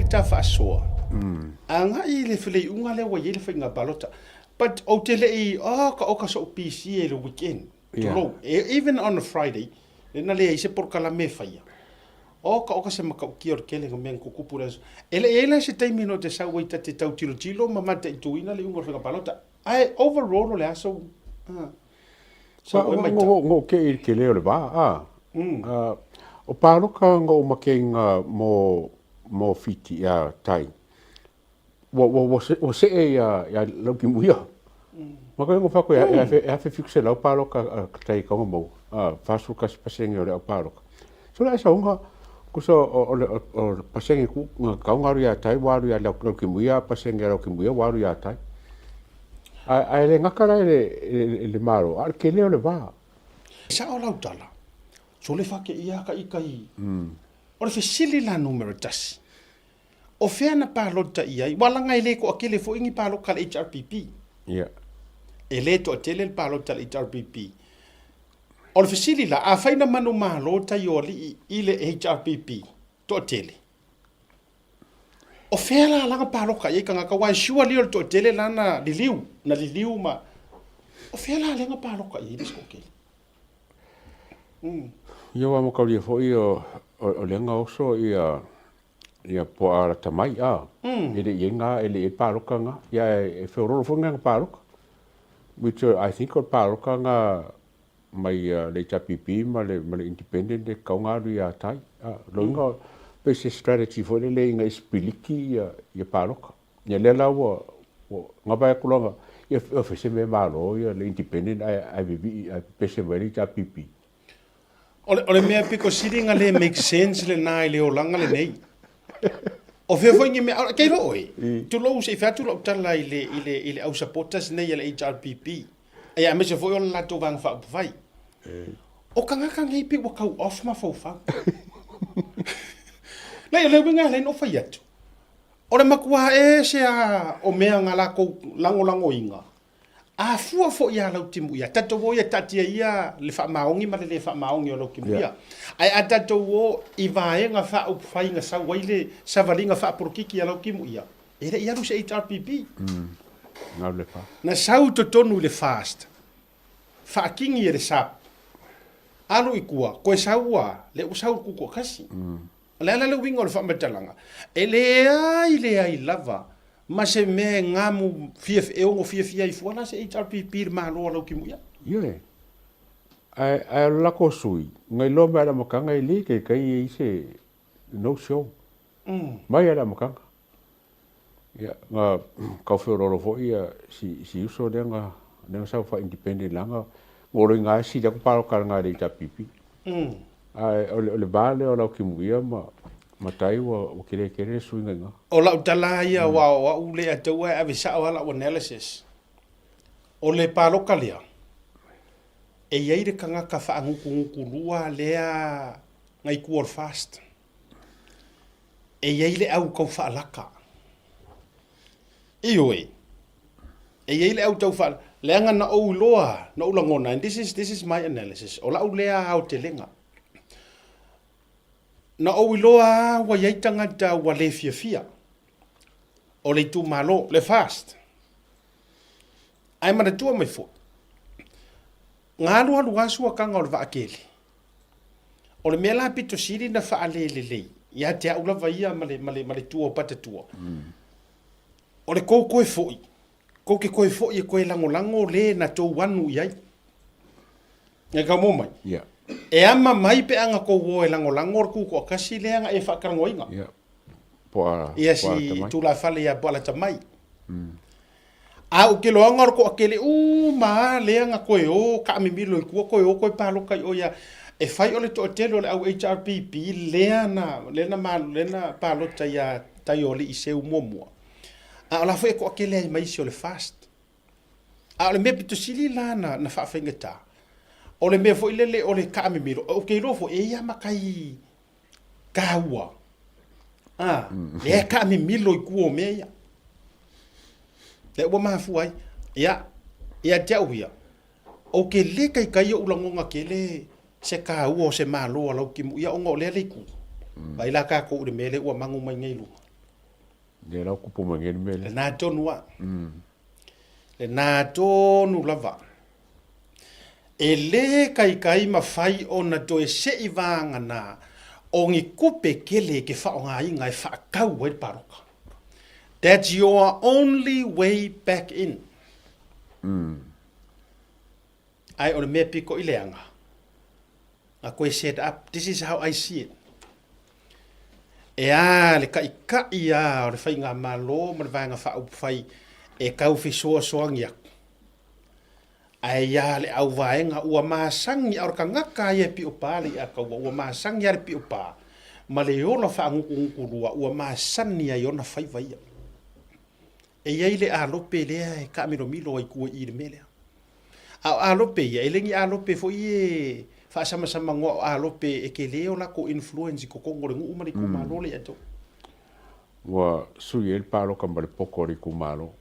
ta faasoa agai i le feleiuga lea ua i ai le faiga palota. But ou te le i, oh, ka oka so'u PC i le weekend, tulou, even on a Friday, lea na leai se polokalame e faia. Oka oka se matautia o le tele o mea na tutupu i le aso. E le i i ai la se taimi na ou te sau ai ta te tau tilotilo ma mataituina le iuga o le faiga palota. Ae overall o le aso, ah, sau ai matau. Na ou te i le tele o le va, ah. O paloka na ou makeiga mo Fiti, ia Tai, Ua see ia Laukimuia. Ma koe ngo fako e afe 700 paloka a tai kaunga mau, a 41% o le au paloka. So le aisa unga kusa o le pasenge ku nga kaunga alu ia tai wa alu ia Laukimuia, pasenge a Laukimuia wa alu ia tai. Ae le gaka la i le Malo, a o le tele o le va. E sao lau tala, so le fake ia ka ika i. O le fesili la numera tasi, O fea na palota i ai? Ua laga e le toatele foi ni palota a le HRPP. Yeah. E le toatele le palota a le HRPP. O le fesili la, afai na manumalo tai o alii i le HRPP, toatele, o fea la laga palota i ai tagata? Aua e surely o le toatele la na liliu, na liliu ma... O fea la lea na palota i ai le isi toatele? Ia ua mataulia foi o lea na oso ia ia puaa lata mai a e le i ai na e le i ai paloka na ia e feololo foi na paloka which I think o le paloka na mai le HRPP ma le ma le independent e tatau ona alu ia tai a loiga pei se strategy foi lele ina ia sipiliki ia ia paloka ia lea la ua ua gavae atu loa ia fai se mea malo ia le independent ae ae vivii ae pepese mai le HRPP. O le mea pito sili na le make sense lena i le olaga lenei. O fea foi ni mea, kei lo oe, tulou se i fai atu lau tala i le, i le, i le au supporters nei a le HRPP, ia aemaise foi o le latou Vaega Faaupufai. O tagata nei pei ua tau off mafaufau. Leai, o le uiga e ala ai ona ou fai atu, o le matua ese lava o mea na latou lagolagoina, A fua foi ia Lautimuia, tatou o ia taatia ia le faamaoni ma le le faamaoni o Lautimuia. Ae a tatou o i vaega faaupufai na sau ai le savaliga faapolokiki a Lautimuia, e le i alu se HRPP. Na sau i totonu i le FAST, faakini e le SAP, alu i tua, toe sau ua, lea ua sau i le Tutoatasi. O le a la le uiga o le faamatalaga? E leai leai lava ma se mea e gamu fia, e ono fiafia ai fua la se HRPP i le Malo a Lautimuia. Ioe. Ae, ae o le latou sui, na iloa mai lava i le amataga e le taitai i ai se no show. Mai lava i le amataga. Ia, na tau feoloolo foi ia si, si uso lea na, lea na sau faa-independent leaga na olo iga e sili atu palota i le HRPP. Ae o le, o le va lea o Lautimuia ma, ma Tai ua, ua tele tele le suiga i ina. O lau tala lava ia, aua o au le ataua e ave sao lava lau analysis. O le palota lea, e i ai le tagata faagutugutu lua lea na i tua o le FAST. E i ai le au tau faalaka. Ioe, e i ai le au tau faalaka, leaga na ou iloa, na ou lagona, and this is, this is my analysis, o lau lea aotelega. Na ou iloa lava ua i ai tagata ua le fiafia o le itumalo, le FAST. Ae manatua mai foi, na alualu lava suakaga o le vaatele, O le mea la pito sili na faalelelei ia te au lava ia ma le, ma le, ma le tua o Patatua, o le tou toe foi, tou te toe foi e toe lagolago le na tou anu i ai. E tau maua mai? Yeah. E ama mai pe a na tou o e lagolago le Tutoatasi lea na e faatalanoaina. Yeah. Po a, ia si tulafale ia Poalata mai. A ou te loaga o le toatele uma lava lea na toe o taamimilo i tua toe o toe palota i o ia e fai o le toatele o le au HRPP lea na lea na lea na palota ia Taioalii Seu muamua a o la foi e toatele ai ma isi o le FAST. A o le mea pito sili la na na faafaigata o le mea foi lele o le taamimilo ou te iloa foi e i ai lava ma tai taua a lea e taamimilo i tua o mea ia. Lea ua mafua ai. Ia, ia te au ia, ou te le taitai ou lagona tele se taua o se Malo a Lautimuia ona o lea le itu. Vaai la tatou i le mea lea ua magu mai nei i luga. Lea la ua kupu mai nei le mea lea. Lena tonu lava. Lena tonu lava. E lē kaikai mafai ona toe seʻi vagana o ni kupe kele ke faʻogaina e faakau ai le paloka. That's your only way back in. Ae o le mea pikoʻi leaga, na koe set up, this is how I see it. E a le kaʻikaʻi a o le Faigamalo ma le Vaega Faaupufai e tau fesoasoani aku. Ae iā le auvaega ua masani a o le tagata ia e piʻopā le iʻa kaua, ua masani a le piʻopā ma le ola faagutugutu lua, ua masani ai ona faiva ia. E i ai le alope lea e taamilomilo ai tua i i le mea lea. A o alope ia, e le ni alope foi e faasamasamagoa o alope e tele o latou influence i totonu o le nuu ma le itumalo le ia tou. Ua sui ai le paloka ma le poto a le itumalo.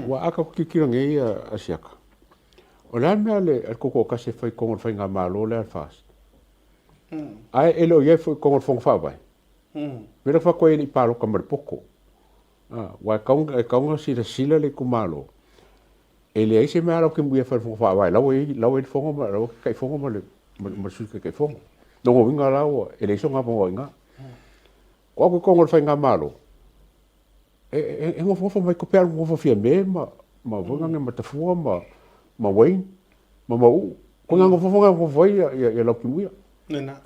Ua a tatou tilotilo nei a Siaka, o le a le mea a le Tutoatasi e fai i totonu o le faigamalo lea a le FAST? Ae e le o i ai foi i totonu o le Fono Faavae. Mea lea faatoa e le i paloka ma le poto. Aua e tatau ona silasila le itumalo, e leai se mea latou te muia e fai i le Fono Faavae, la ua i ai le Fono ma la ua Taitaifono ma le Sui Taitaifono. Lona uiga la ua e leai sona avanoa i ina. Ko au i totonu o le faigamalo, e nofonofo mai pei lava nofo Fiame ma ma Tafua ma Wayne ma Mauu. Ko ngā nofonofo ngā nofo ai ia Lautimuia. Nena.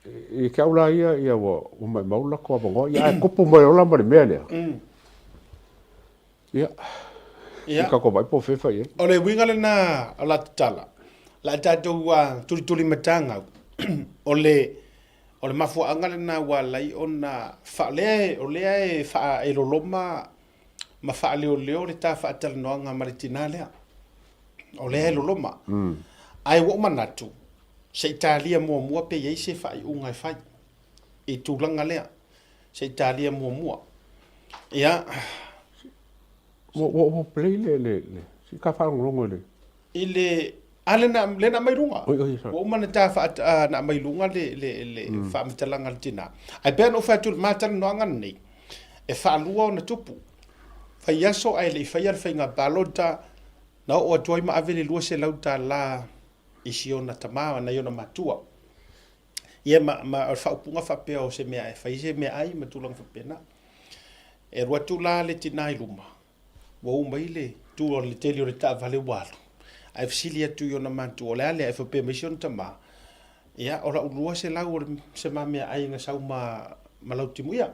I ke au la ia, ia ua maumau le latou avanoa, ia ae tupu mai loa la ma le mea lea. Ia, Ia. I tatou vaai po o fea e fai i ai. O le uiga lena o la tatala, la tatou tulitulimatagau, o le O le mafuaaga lena ua ala ai ona fa, lea, o lea e faaeloloma ma faaleoleo le ta faatalanoaga ma le tina lea. O lea e loloma. Ae ua ou manatu, se i talia muamua pe i ai se faaiuga e fai i tulaga lea. Se i talia muamua. Ia. Ua play le, le, le, se i ta faalogologo i le. I le, a le na, le na aumai luga. Oi, oi, sorry. Ua uma ona ta faa, na aumai luga le, le, le mm. faamatalaga a le tina. Ae pei ona ou fai atu i le matalanoaga lenei, e faalua ona tupu. Vaiaso ae le i faia le faiga palota, na oo atu ai ma ave le $200 i si ona tama nai ona matua. Ia ma, ma o le faaupuga faapea o se mea e fai se meaai ma tulaga faapena. E alu atu la le tina i luma, Ua u mai le tu o le tele o le taavale ua alu, ae fesili atu i ona matua, o le a lea? Ae faapea mai si ona tama, Ia, o lau 200 o le se ma meaai na sau ma, ma Lautimuia.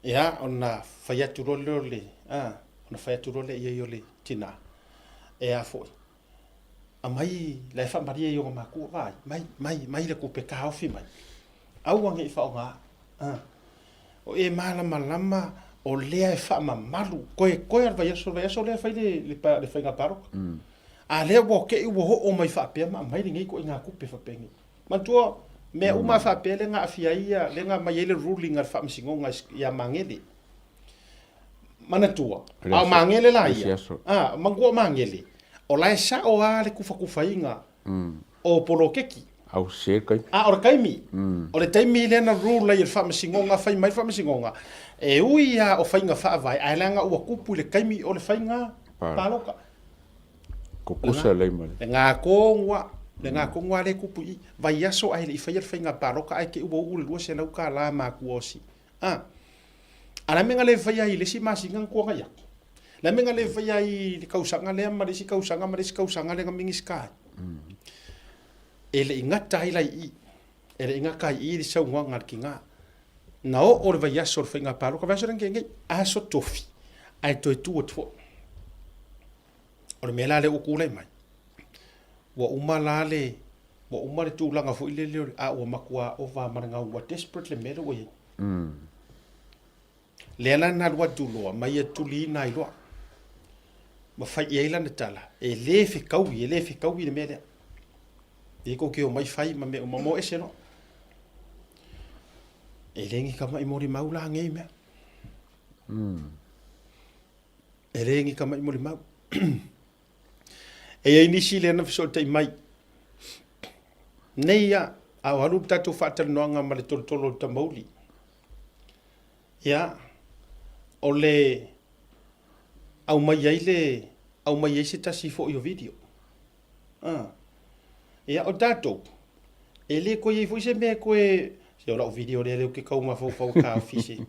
Ia, ona fai atu loa lea o le, a, ona fai atu loa lea i ai o le tina, e a foi, aumai, la e faamalie i ona matua, vaai, mai, mai, mai le tupe, taofi mai, aua ne i faaaoga, a. O e malamalama o lea e faamamalu, toe toe a le vaiaso, le vaiaso lea e fai le, le, le faiga palota. A lea ua te i ua oo mai faapea ma aumai lenei ituaiga tupe faapenei. Manatua, mea uma faapea lea na aafia ai ia, lea na aumai ai le ruling a le Faamasinoga ia Magele. Manatua, a o Magele la ia, a, manatua o Magele, o la e sao lava le tufatufaina o poloketi. Au sese le taimi. A o le taimi, o le taimi lea na rule ai e le Faamasinoga, fai mai le Faamasinoga, e ui lava o faiga faavae, ae leaga ua tupu i le taimi o le faiga palota. Tutusa lelei ma le. Lena tonu lava, lena tonu lava lea e tupu i i. Vaiaso ae le i faia le faiga palota ae te i ua uu le $200 matua o si. A. A o le a le mea na le faia ai i le isi masina na tuanai atu? O le a le mea na le faia ai i le tausaga lea ma le isi tausaga ma le isi tausaga lea na Minisita ai? E le i gata ai la i i. E le i gata ai i i le saunoaga a le tina. Na oo le vaiaso o le faiga palota, vaiaso lea na tea nei, aso tofi, ae toe tu atu foi. O le mea la lea ua tulai mai, ua uma la le, ua uma le tulaga foi lele o le, a ua matua ova ma le gau, ua desperate le mea lea ua i ai. Lea la na alu atu loa ma ia tuliina ai loa. Ma fai i ai lana tala, e le fetaui, e le fetaui le mea lea. E kou ke omai fai ma mea uma mo ese loa. E le ni tama'i molimau la nei mea. E le ni tama'i molimau. E i ai nisi lea na fesootai mai, nei a, a o alu le tatou faatalanoaga ma le tolotolo o le Tamauli. Ia, o le aumai ai le aumai ai se tasi foi o video. A. Ia, o tatou, e le toe i ai foi se mea e toe, se o lau video lea lea ou te tau mafaufau e taofi se.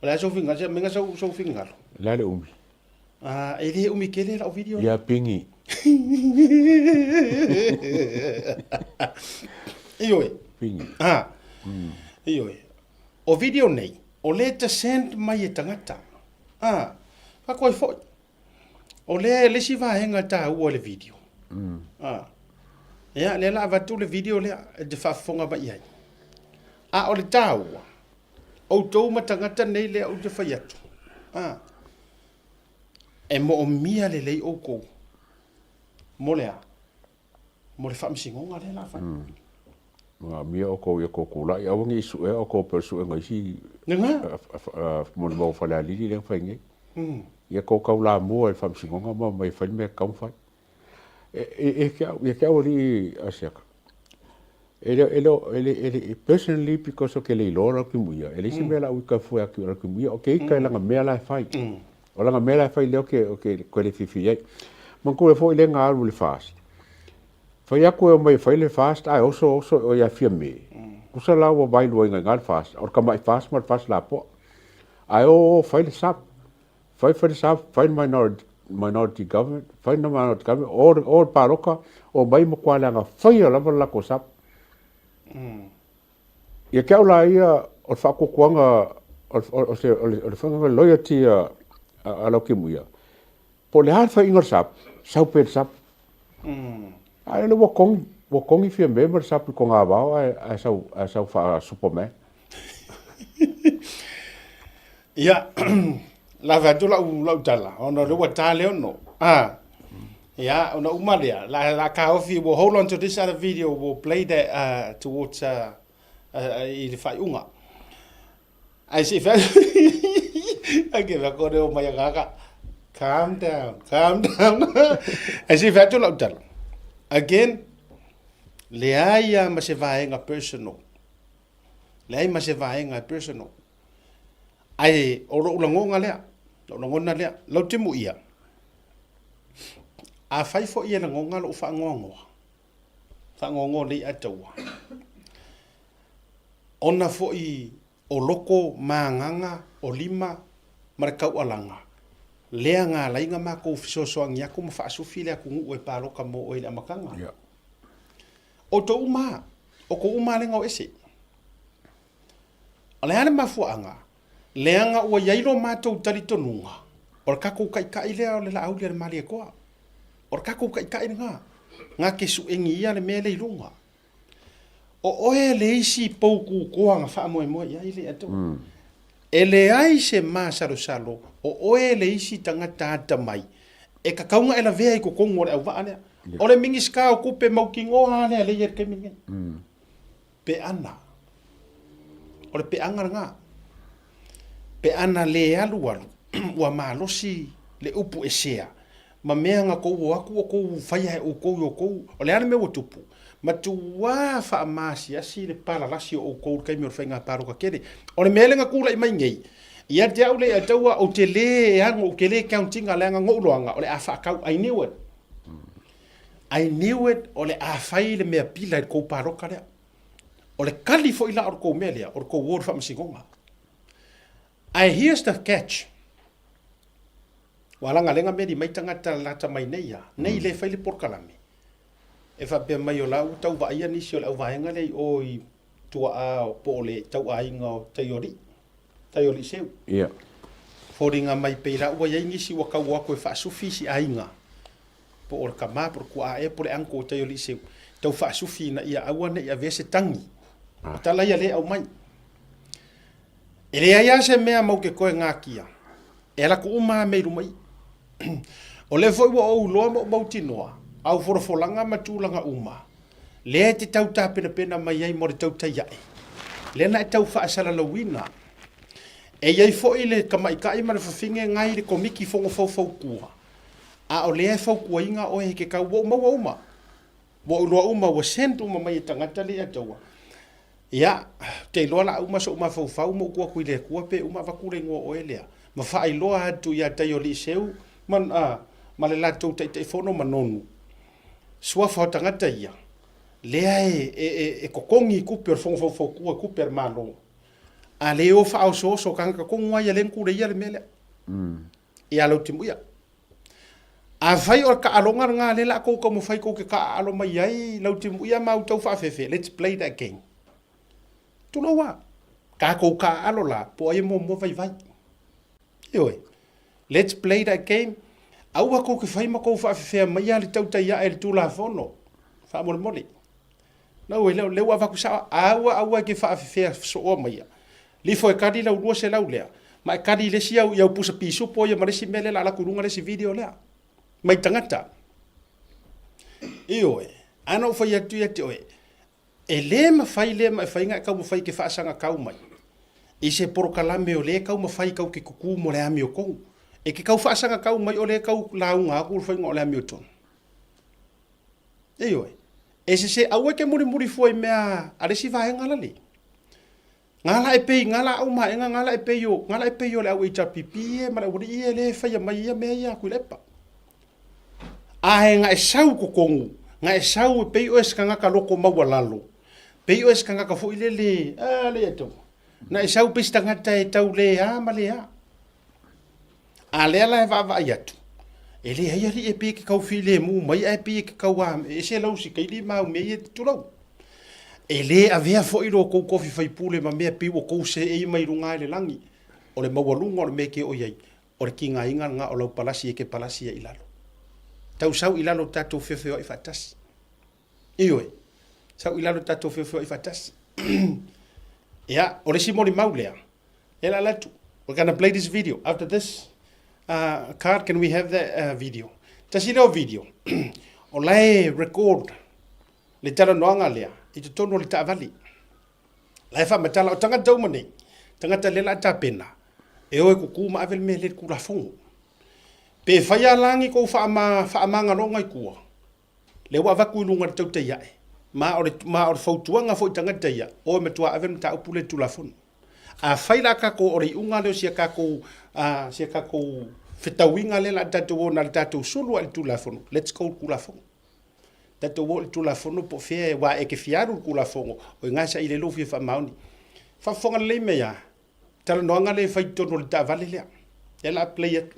O le a sou finagalo, se aumaiga sou, sou finagalo. O le a le umi? A, e le umi tele lau video lea. Ia pigi. Ioe. Pigi. A. Ioe. O video nei, o lea e te send mai e tagata. A, faatoa ai foi. O lea le isi vaega taua i le video. A, ia, lea la avatu le video lea e te faafofoga mai i ai. A o le taua, outou ma tagata nei lea ou te fai atu. A, e moomia lelei outou mo le a? Mo le faamasinoga lea la fai. Manaomia outou ia tou tulai, aua ne i suea outou pei o le suega o isi molimau o Falealili lea na fai nei. Ia tou taulamua i le faamasinoga ma omai e fai le mea e tatau ona fai. Ia te au, ia te au alii Asiata, e le, e le, e le, e le, personally because ou te le iloa Laukimuia, e leai se mea o le a ou ita fua atu i Laukimuia, ou te ita i lana mea la e fai. O lana mea la e fai lea ou te toe le fiafia i ai. Manatua foi lea na alu i le FAST. Fai atu e omai e fai le FAST ae oso oso o ia Fiame. Tusa la ua vaeluaina i ina le FAST, o le tamai FAST ma le FAST lapoa. Ae o o fai le SAP. Fai fai le SAP, fai le minority, minority government, fai le minority government, o, o le palota, omai matua leaga faia lava le latou SAP. Ia te au la ia, o le faatuatuaga, o, o, o, se, o le, o le faiga loyalty a, a, a Laukimuia, po o le a le faiga o le SAP, sau pea le SAP. A lele ua togi, ua togi Fiame ma le SAP i Togavao ae, ae sau, ae sau faa-Superman. Ia, lave atu lau, lau tala, ona o lea ua ta le ono. Ah. Ia, ona uma lea, la, la taofi, we'll hold on to this other video, we'll play that uh, towards uh, uh, i le faaiuga. Ai se i fai ai ke fai kore o mai agaga. Calm down, calm down. Ai se i fai atu lau tala. Again, leai lava ma se vaega personal. Leai ma se vaega e personal. Ae o lou lagona lea, lou lagona lea, lau te muia, afai foi e lagona lou faanoanoa, faanoanoa nei a taua, ona foi o loko ma agaga o lima ma le taualaga, lea na ala ai ona matou fesoasoani atu ma faasufi le atunuu e palota mo oe i le amataga. Yeah. O tou uma lava, o tou uma lava lea na o ese. O le a le mafuaaga? Leaga ua i ai lo matou talitonuga, o le tatou Taitai lea o le Laauli a le Malietoa. O le tatou Taitai lena, na te suegia le mea lea i luga. O oe le isi pou kukoa na faamoemoe i ai le Atua. E leai se masalosalo o oe le isi tagata atamai e tatau ona e lavea i totonu o le auvaa lea. O le Minisita o Tupe mautinoa lava lea lea e i ai i le taimi lenei. Peana. O le peaga lena. Peana le alualu ua malosi le upu e sea ma mea na tou o atu ua tou faia e outou i outou. O le a le mea ua tupu? Matua faamaasiasi le palalasi o outou i le taimi o le faiga palota tele. O le mea lea na tulai mai nei, ia te au le Ataua ou te le ago, ou te le count ina leaga na ou iloaga o le a faatau. I knew it. I knew it o le a fai le mea pila i le tou palota lea. O le kali foi la o le tou mea lea, o le tou o i le faamasinoga. Ae here's the catch. Ua lagalega meli mai tagata lata mai nei a, nei le fai le polokalame. E faapea mai o la ua tau vaaia nisi o le auvaega lea i o i tuaa po o le tauaiga o Taiolii, Taiolii Seu. Yeah. Foliga mai pei la ua i ai nisi ua tau o atu e faasufi isi aiga po o le tama po o le tuaa ea po o le uncle o Taiolii Seu, tau faasufi ina ia aua ne i avea se tagi. O tala ia lea e aumai. E leai lava se mea matou te toe gatia, e alu atu uma lava mea i luma i i. O lea foi ua ou iloa ma ou mautinoa, au folafolaga ma tulaga uma, lea e te tau tapenapena mai ai mo le tautai ae, lea na e tau faasalalauina. E i ai foi le tamaitai ma le fafine na i le Komiti Fono Faufautua, a o lea e fautuaina oe e te tau, ua ou maua uma, ua ou iloa uma, ua send uma mai e tagata lea e taua. Ia, ou te iloa o le a uma so'u mafaufau ma ou tuu atu i le Atua pe uma avatu le igoa o oe lea, ma faailoa atu ia Taioliiseu ma, ma le latou Taitaifono ma Nonu, suafa o tagata ia, lea e, e, e, e totogi i tupe o le Fono Faufautua i tupe a le Malo, a le o faaosooso tagata tonu lava ia lea na tuleia le mea lea. Ia Lautimuia. Afai o le taaloga lena lea la a tou taumafai tou te taaalo mai ai Lautimuia ma outou faafefe, let's play that game. Tulou a. Tatou taaalo la, po o ai e muamua vaivai. Ioe. Let's play that game. Aua tou te fai ma tou faafefea maia le tautai ae i le Tulafono. Faamolemole. Nau e lea, lea ua avatu sao, aua aua e te faafefea sooa maia. Lifo e kali lau 200 lea, ma e kali i le isi au, i au pusa pisupo ia ma le isi mea lea la alu atu i luga le isi video lea. Mai tagata. Ioe, a na ou fai atu ia te oe, e le mafai lea ma e fai nga e taumafai e te faasagatau mai i se polokalame o lea e taumafai kau te kuku mo le amiotonu. E te tau faasagatau mai o lea e tau lauga atu le faiga o le amiotonu. Ioe, e sese aua e te mulimuli fua i mea a le isi vaega lale. Nga la e pei, nga la au maega, nga la e pei o, nga la e pei o le au HRPP e ma le aualii e le faia mai ia mea ia a Tuilaepa. Ae nga e sau i totonu, nga e sau e pei oe se tagata loko maualalo, pei oe se tagata foi lele, a le ia tau. Na e sau pei se tagata e tau le a ma le a. A lea la e vaavaai atu, e leai alii e pei e te tau filemu mai ae pei e te tau a, e ese lau sikaili ma au mea ia tulou. E le avea foi lo tou tofi faipule ma mea pei ua tou seei mai luga i le lagi. O le maualuga o le mea e te oo i ai, o le tigaina lena o lau palasi e te palasi ai i lalo. Tau sau i lalo tatou feofeoai faatasi. Ioe, sau i lalo tatou feofeoai faatasi. Ia, o le isi molimau lea, e la atu, we're gonna play this video. After this card, can we have that video? Tasi lea o video, o la e record le talanoaga lea i totonu o le taavale. La e faamatala, o tagata uma nei, tagata lea la a tapena, e o e kuku ma ave le mea lea i le Tulafono. Pe fai a la ni kou faamagaloga i tua, Lea ua avatu i luga i le tautai ae, ma o le, ma o le fautuaga foi i tagata ia, o e matua ave le mataupu lea i le Tulafono. Afai la tatou o le iuga lea o si a tatou, si a tatou fetauiga lea o le a tatou o na o le tatou sulu lava i le Tulafono, let's go i le Tulafono. Tatou o i le Tulafono po o fea, aua e te fia alu i le Tulafono, o i ina e saili ai lou fia faamaoni. Faafofoga lelei mai lava, talanoaga lea e fai i totonu o le taavale lea, lea o le a play atu.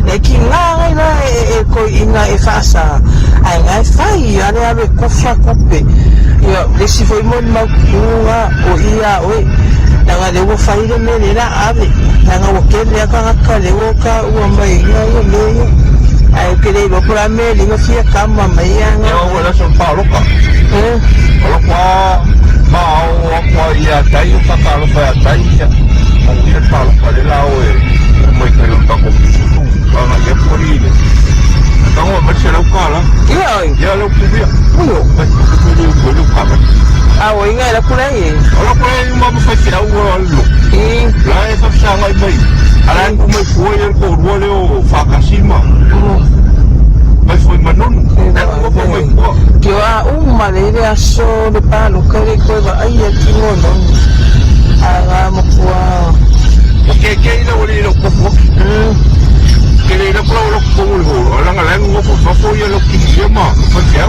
E ki ngā ngai la e koi i ngā e whaasa, ai ngā e whai i ale alu e kofa kope. Ia, le si foi mo ni mau kūnga o i a oe, na ngā le ua whai le me le la ave, na ngā ua ke mea ka ngaka le ua ka ua mai i ngā ia me ia. Ai o ke le iloa po la me linga fia kama mai ia ngā. Ia ua la son paloka. O lo kwa ma o akua ia tai o kakaloka ia tai ia. O ia paloka le la o e mai kai o tako tu anga ia pori le. Tango ma se lau kala. Ia oi. Ia lau kubia. Uio. Mai ku ku le ku le kama. A o inga la kula e. O la kula e ma ma fai te au o lo. La e fa sa ngai mai. Ala ku mai ku e ko rua le o whakasima. Mai foi manonu. E ku ko mai ku. Ke a uma le le aso le paloka le koe va ai a tino nonu. A ngā mokua. O ke ke ina o le ina ko. Ke le ina kula o lo ko o ho. Ala ngala ngo ko fa fo ia lo ki sia ma. Fa sia.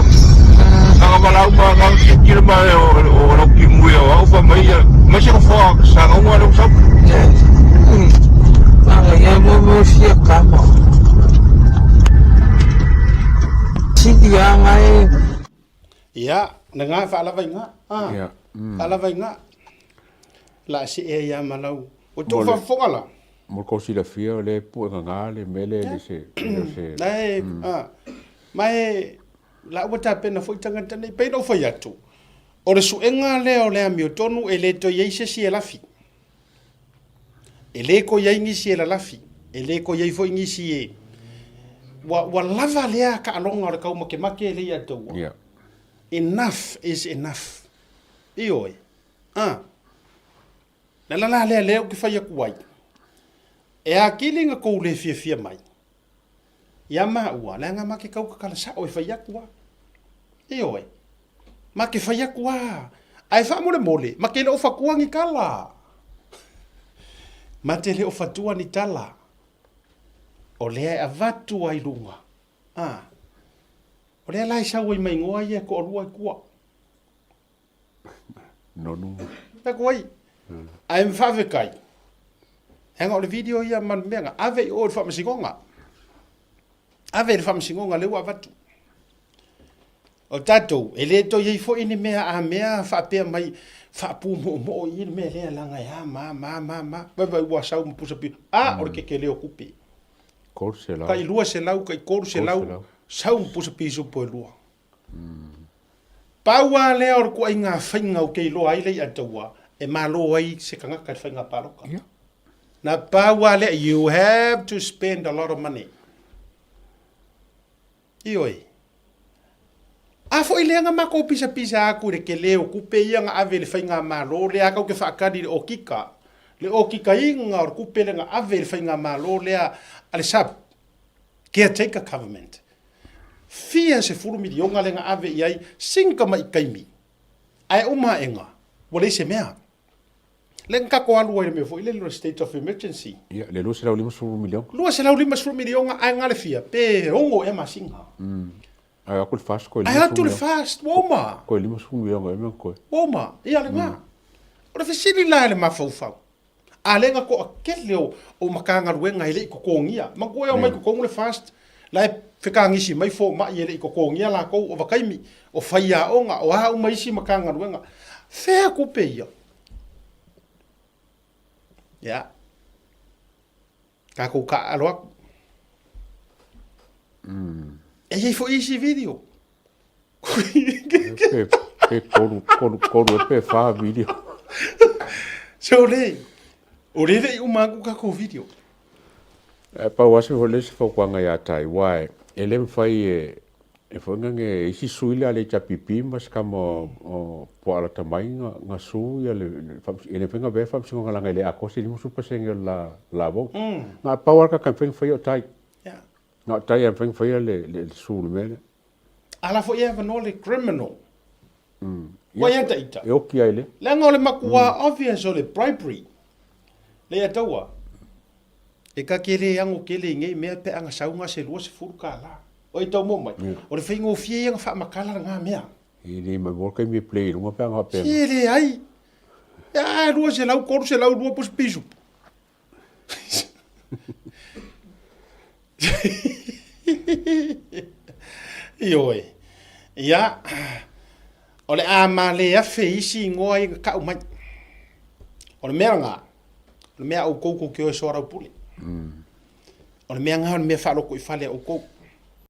Anga malau ma nga ki ki ma o lo ki mu Ui o au fa mai ia mai se nofoa Sagauga lea ua sau. Manaia mo mo fia kama. Sili anga e. Ia, na nga faalava i nga. Ah, Ia. faalava i nga. La se e ia ma lau. O tou faafofoga la. Mo le kou silafia o lea e puega le mea lea e le se, e le o se. La e, ah, ma e, la ua tapena foi tagata nei, pei ona ou fai atu, o le suega lea o le amiotonu e le toe i ai se isi e lafi. E le toe i ai nisi e lalafi, e le toe i ai foi nisi e, ua, ua lava lea taaloga o le taumakemake lea ia te ua. Yeah. Enough is enough. Ioe. Ah. Le ala la lea lea ou te fai atu ai, e atili na tou le fiafia mai ia maua, leaga ma te tau tatala sao e fai atu a. Ioe. Ma te fai atu a. Ae faamolemole, ma te le o fatua ni tala. Ma te le o fatua ni tala. O lea e avatu ai luga. Ah. O lea la e sau ai ma igoa ia e toalua i tua. Nonu. Taku ai. Ae faafetai. Leaga o le video ia ma le mea na ave i o i le faamasinoga. Ave i le faamasinoga lea ua avatu. O tatou, e le toe i ai foi ni mea a mea faapea mai faapumoomoo i le mea lea leaga e a ma ma ma ma. Vaivai ua sau ma pusa pio. A, o le kekele o kupe. 300. Tai 200, tai 300, sau ma pusa pisupo e lua. Pau lava lea o le ituaiga faiga ou te iloa ai le i'a taua e malo ai se tagata i le faiga palota. Na pau lava lea, you have to spend a lot of money. Ioe. A foi lea na matou pisapisa atu i le tele o tupe ia na ave i le faigamalo lea, tatou te faatali i le okika, le okikaina o le tupe lea na ave i le faigamalo lea a le sub caretaker government. Fia 10 miliona lea na ave i ai sina tamai taimi, ae uma aega ua leai se mea. Lea na tatou alu ai i le mea foi lele o le state of emergency. Ia, le 250 miliona. 250 miliona ae na le fia, pe 6 ea masina. Ae o atu le FAST koe 50 Ae atu le FAST, ua uma. Koe 50 miliona ea mea koe. Ua uma, ia lena. O le fesili la i le mafaufau, A lea na toatele o, o Matagaluega e le i totogia. Manatua e omai i totonu le FAST, la e fetagisi mai fomai e le i totogia latou, o vataimi, o faiaoga, o a uma isi Matagaluega. Fea tupe ia? Ia. Tatou taaalo atu. E i ai foi isi video. Pe, pe kolu, kolu, kolu e pe wha video. So le, o le le i uma aku kako video. E pau ase ho le se faukuanga ia tai, wai, e le mwhai e, e whainga nge isi sui le ale HRPP ma se kama o po ala tamai nga, nga su ia le, e le whainga vea whamsingo nga langa i le akosi 50% o la, la vau. Nga pau alka ka whainga whai o tai. Yeah. Nga tai a whainga whai le, le, le su le mele. Ala foi e avanoa le criminal. Ua ia ta ita. E oki ai le. Leaga o le makuā obvious o le bribery. Le ia taua. E ka ke le ango kele i nei mea pe a nga sau nga se 20 kālā. O i tau mo mai. O le faigofie ia nga faamakala le nga mea. E le mai mo kaimi e play i lunga pe a nga faapea. Se leai. A 200, 300, lua pusi pisu. Ioe. Ia, o le a male afe isi ingoa ia na kau mai. O le mea lena, o le mea a outou tou te o e soalaupule. O le mea lena o le mea faalotoifale a outou.